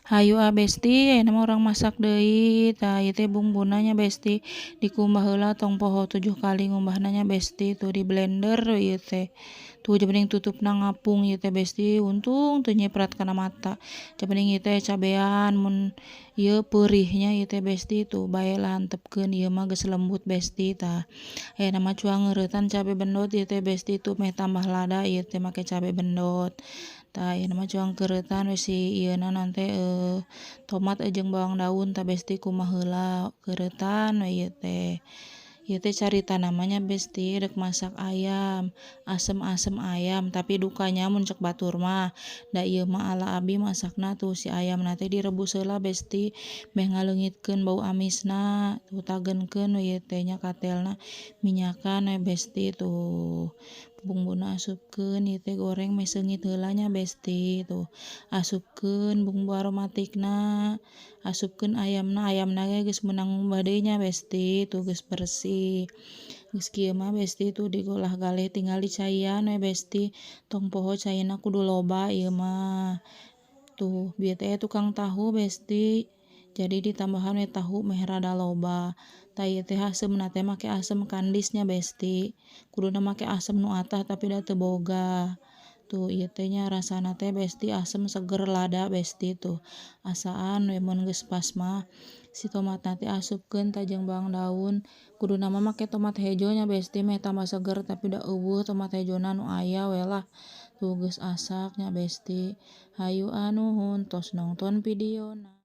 Hayu ah, Besti, ayeuna mah urang masak deui. Tah, ieu teh bumbuna nya, Besti, dikumbah heula, tong poho 7 kali ngumbahna nya, Besti. Tuh, di blender ieu teh. Tuh, jeung tutupna ngapung ieu teh, Besti, untung teu nyiprat kana mata. Mending ieu teh cabean mun ieu peurih nya ieu teh, Besti. Tuh bae lah, antepkeun, ieu mah geus lembut, Besti. Tah, ayeuna mah cuang ngeuretan cabe bendot ieu teh, Besti. Tuh, meh tambah lada ieu teh make cabe bendot. Tah, ayeuna mah cuang keuretan we si ieuna naon teh, tomat jeung bawang daun. Tah, Besti, kumbah heula, keuretan we ieu teh. Ieu teh caritana mah nya, Besti, rek masak ayam, asem-asem ayam, tapi dukanya mun cek batur mah da ieu mah ala abi masakna. Tuh, si ayamna teh direbus heula, Besti, meh ngaleungitkeun bau amisna. Tuh, tagenkeun we ieu teh nya, katelna minyakan we, Besti. Tuh, bumbuna asupkeun ieu teh, goreng meh seungit heula nya, Besti. Tuh, asupkeun bumbu aromatikna, asupkeun ayamna. Ayamna ge geus meunang ngumbah deui nya, Besti. Tuh, geus bersih. Geus kieu mah, Besti, tuh digolah galeh, tinggal dicaian we, Besti. Tong poho caina kudu loba ieu mah. Tuh, bieu teh tukang tahu, Besti, jadi ditambahan we tahu meh rada loba. Tah, ieu teh asemna teh make asem kandis nya, Besti. Kuduna make asem nu atah, tapi da teu boga. Tuh, ieu teh nya rasana teh, Besti, asem seger lada, Besti. Tuh, asaan we. Mun geus pas mah si tomatna teh asupkeun. Tah, jeung bawang daun. Kuduna mah make tomat hejo nya, Besti, meh tambah seger, tapi da euweuh tomat hejona, nu aya we lah. Tuh, geus asak nya, Besti. Hayu ah, nuhun tos nongton videona.